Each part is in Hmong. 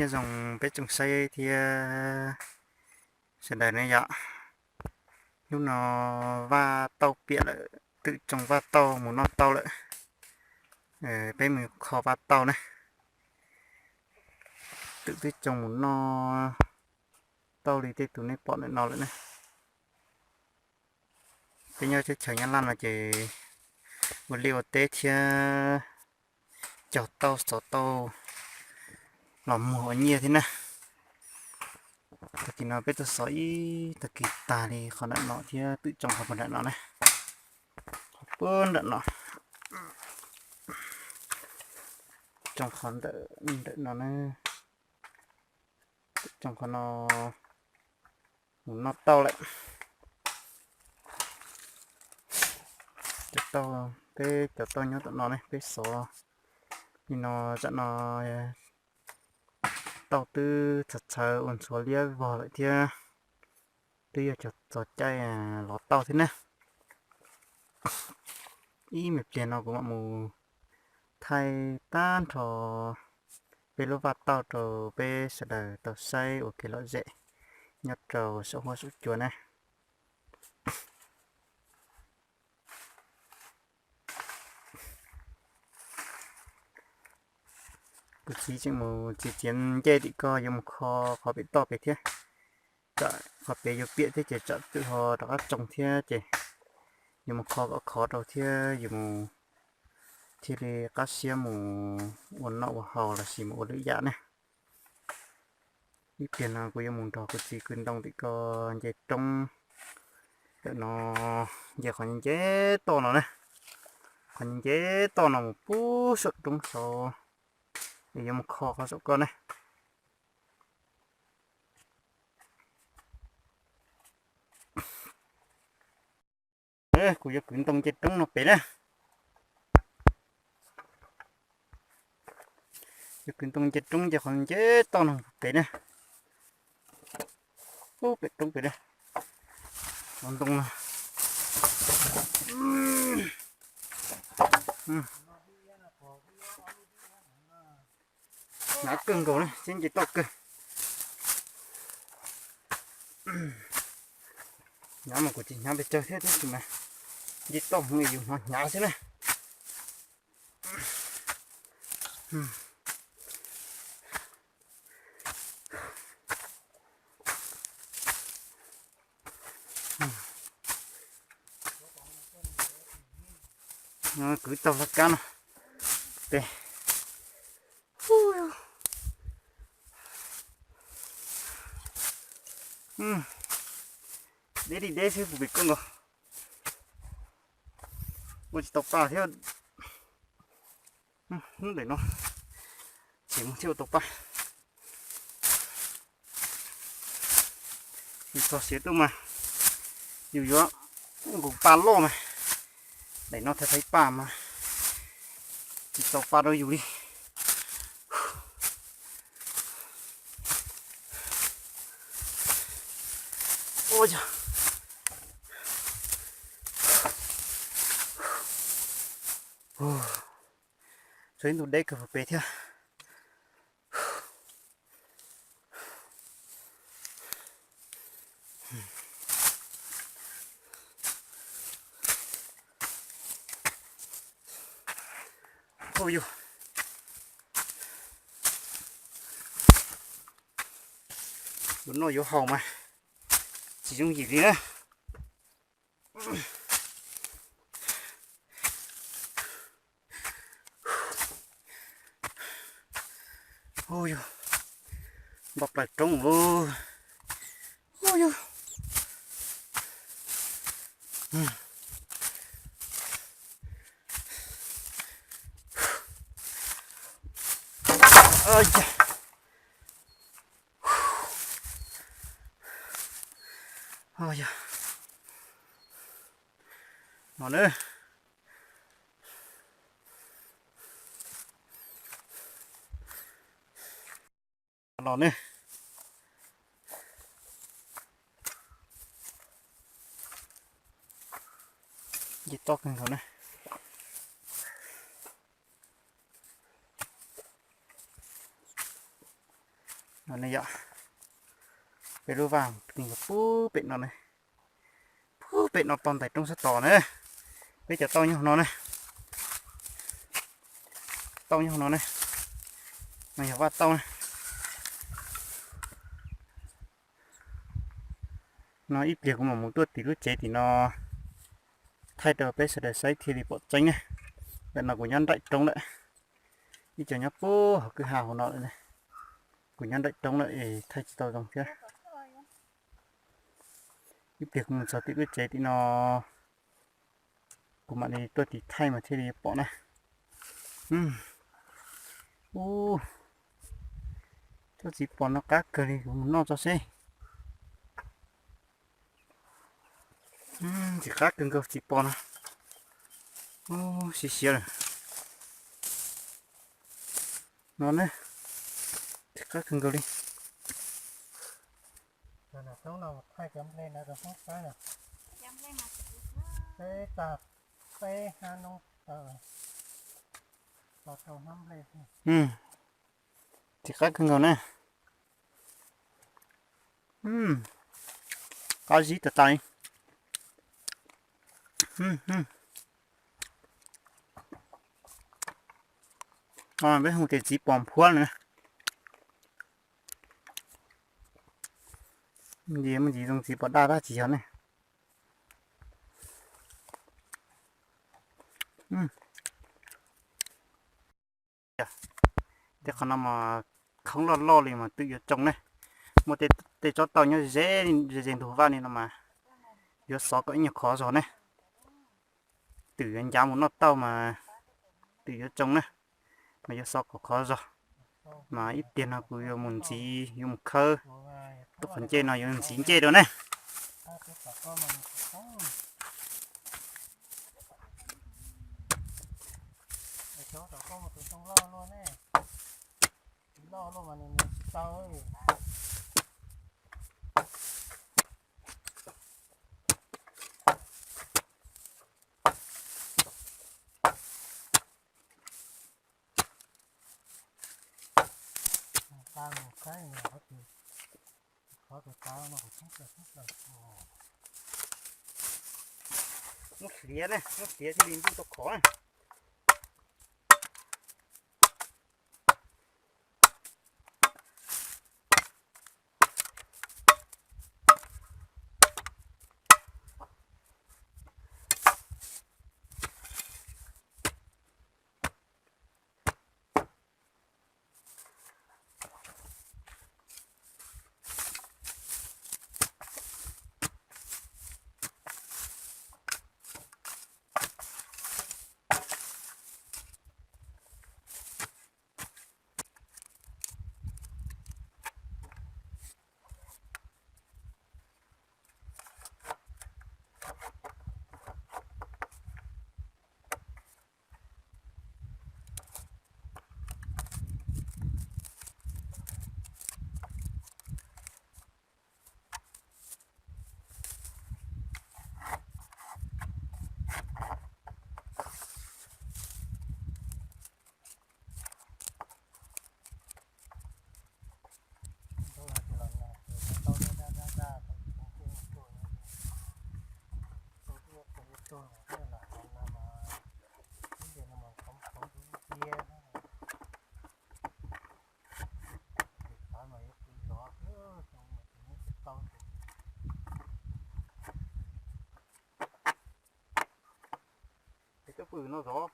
Nyob zoo peb tsoom saib thiab sawv daws ne yom. Hnub no vaj tauj piam lawm, twm tsoo vaj tauj mus noj tauj lawm. Peb mus kho vaj tauj ne. Twm twb tsoo mus noj tauj li tej tus nej pom ntawm no lawm ne. Peb nyob teb chaws Nyab Laj no ces ua liaj ua teb thiab cog tauj xov tauj los muag ua nyiaj thiab na. Tag kis no peb tuaj xov ib tag kis tag li qhov nram no thiab twm tsoo qhov puag nram no na. Qhov puag nram no, tsoo qhov nram no na. Twm tsoo qhov no mus noj tauj lawm. Cov tauj, peb cov tauj nyob tom no ne, peb xov li no, tam no tauj twb txhawv txhawv ua ntxhuav liab vog lawm thiab, twb yog cov txog caij lov tauj thiab na. Ib me pliag no kuv mam mus thaij tag nrho peb lub vaj tauj rau peb sawv daws tau saib ua kev lom zem nyob rau saum huab saum cua na. Kuv txiv tseem mus txiav txiav ncej tim ko yuav mus kho qhov pem toj pem thiab. Tsam qhov pem yuav piam thiab ces tsam twm ho rov qab tsoo thiab ces yuav mus kho kom khov rau thiab yuav mus thiaj li qab siab mus ua noj ua haus lossis mus ua lwm yam ne. Ib pliag no kuv yuav mus nrog kuv txiv kwv ntoo tim ko nce roob. Ntawm no nce qhov nce toj no na, qhov nce toj no mus pub saum roob saud es yuav mus kho qhov saum ko ne. Kuv yuav kwv ntoo nce roob no pem na. Yuav kwv ntoo nce roob nce qhov nce toj no pem na. Ub, pem roob pem na. Qhov ntoo no hnyav kawg nkaus na, tib nce toj kawg. Hnyav mas kuv tsis hnyav pes tsawg thiab, tab sis mas nce toj heev yus hnov hnyav xwb na. Kwv tau laj kab no pem. Deb li deb xwb, puas pem koj nkaus. Ua tsis tau pa thiab. Hnub ntawm no ces mus thiaj ua tau pa. Yus txog siav tuaj mas yus yuav nqus pa loj mas, daim no thaiv thaiv pa mas tsis tau pa rau yus li. Ua yog tshuav ib ntu deb kawg puag pem thiab. Ua yus, yuav noj yuav haus mas tsis yooj yim li na. Ua yus, npaj plaws roob lauj. Ua yus, no na. No ne, nce toj kawg nkaus na. No ne yom, peb lub vaj pub pem no ne, pub pem no tau ntais roob sab tod na. Peb cov tauj nyob hauv no ne, tauj nyob hauv no ne, no yog vaj tauj na. No ib pliag kuv mam mus tuaj tim lub tsev tim no thaij rau peb sawv daws saib thiaj li pom tseeb ne. Ntawm no kuv nyob nraim roob lawm, ib co nyob puag hauv kwj ha hauv no lawm ne. Kuv nyob nraim roob lawm es thaij tsis tau zoo thiab. Ib pliag kuv mus txog tim lub tsev tim no, kuv mam li tuaj tim thaij mas thiaj li pom na. Ub, tsob txiv pos no qab kawg li, kuv mus noj tso seb. Ntxim qab kawg nkaus txiv pos no. Ub, siav siav lawm. No ne, ntxim qab kawg nkaus li. Ntxim qab kawg nkaus na. Qab zib tas tas li. Peb hu tias txiv pos nphuab no. Ntxiv, muaj ntxiv zoo txiv pos daj dab tsi yog ne. Tej qhov no mas khoob loj loj li mas twm yuav tsoo ne. Muaj tej tsob tauj nyob ze ze ntug vaj li no mas yuav xov kom ib nyuag khov zog ne. Twm yuav ncav mus noj tauj mas twm yuav tsoo na, mas yuav xov kom khov zog. Mas ib pliag no kuv yuav mus ntxiv, yuav mus khawb, tuaj qhov ncej no yuav ntxiv ncej dua ne. Muab hliav ne, muab hliav thiaj li ntuj tau khov na. Cov pwm no zov.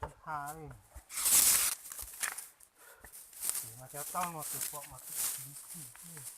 Tsis has li. Ces mas cov tauj no tus pom mas tus tsis chim xwb.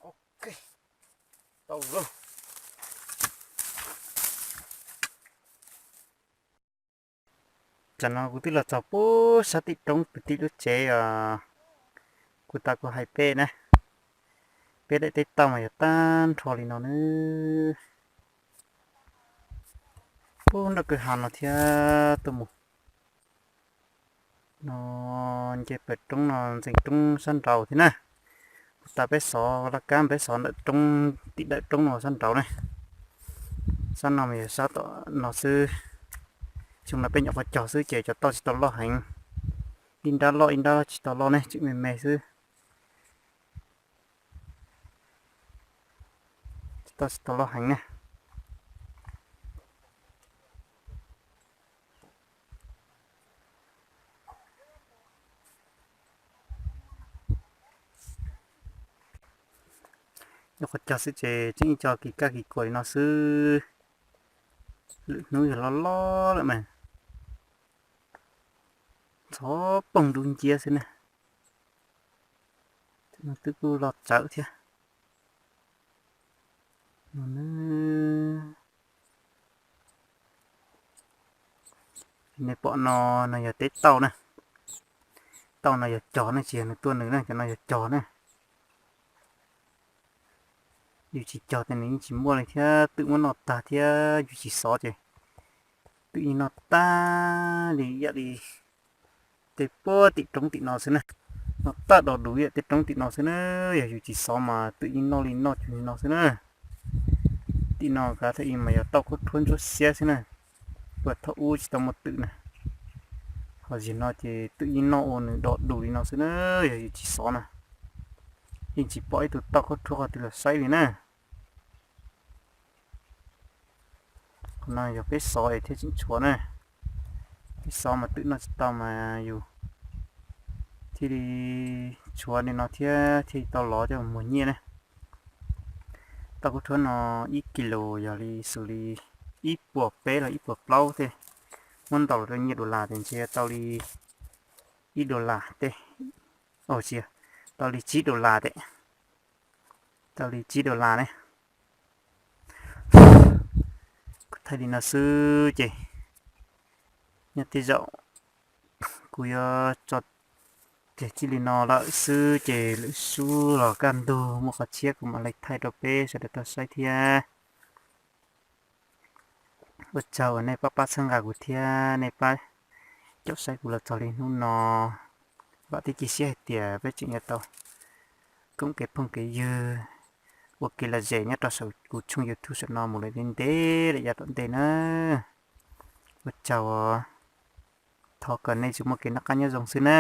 Ok, tau lawm. Tam no kuv twb los txog puag sab tim roob kwv tij lub tsev os. Kuv tas kuv hais peb na, peb daim teb tauj mas yog tag nrho li no nawb. Puag nram kwj ha no thiab tuaj mus no, nce pem roob no ntxeev roob sab nraud thiab na. Kuv tas peb xov laj kab peb xov ntawm roob, tim dawm roob no sab nraud ne. Sab no mas yog sab tom no xwb. Xyoo no peb nyuam qhuav cog xwb ces cov tauj tsis tau loj heev. Ib nrab loj ib nrab tsis tau loj ne, tseem me me xwb. Tsis tau, tsis tau loj heev ne. Nyuam qhuav cog xwb ces tseem ib co kis kaj kis kuas li no xwb. Lwm hnub yog loj loj lawm mas ntxhov poog dub nciab xwb na. Twb kuj loj tsawv thiab. Nej pom no, no yog teb tauj na. Tauj no yog cog ne, tsis yog nws tuaj nws na, cov no yog cog ne. Yus tsis cog ces nws yeej tsis muaj li thiab, twm muab noj tag thiab yus tsis xov ces twm yeej noj tag li ib yam li tej puag tim roob tim no xwb na. Noj tag do dus ib yam tej roob tim no xwb na. Yog yus tsis xov mas twm yeej noj li noj cuag li no xwb na. Tim no kav thawj ib mas yog tauj khaub rhuab ntsuab xiab xwb na, puag thaum ub tsis tau muaj twm na. Ho zim no ces twm yeej noj ua nws do dus li no xwb na. Yog yus tsis xov na, yeej tsis pom ib tug tauj khaub rhuab qhov twg los saib li na. Qhov no yog peb xov es thiaj tseem tshuav na. Peb xov mas twm noj tsis tau mas yus thiaj li tshuav li no thiab thiaj li tau lov coj muag nyiaj na. Tauj khaub rhuab no ib kis lus yog li xws li ib puas peb los ib puas plaub tej, muab ntaus los rau nyiaj dollar ces ntshe tau li ib dollar tej, tsis, tau li tsib dollar tej, tau li tsib dollar ne. Kuv thaij li no xwb ces nyob tej zaum kuv yuav tso tseg txij li no lawm xwb ces lwm sub los kaj ntug muaj qhov tshiab kuv mam li thaij rau peb sawv daws tau saib thiab. Ua tsaug uas nej pab pab txhawb nqa kuv thiab nej pab caum saib kuv los txog li hnub no. Vam thiab cia siab hais tias peb tseem yuav tau koom kev phooj kev ywg, ua kev lom zem nyob rau saum kuv tshooj YouTube saum no mus lawm ntev ntev lawm yav tom ntej na. Ua tsaug, thov kom nej tsuas muaj kev noj qab nyob zoo xwb na.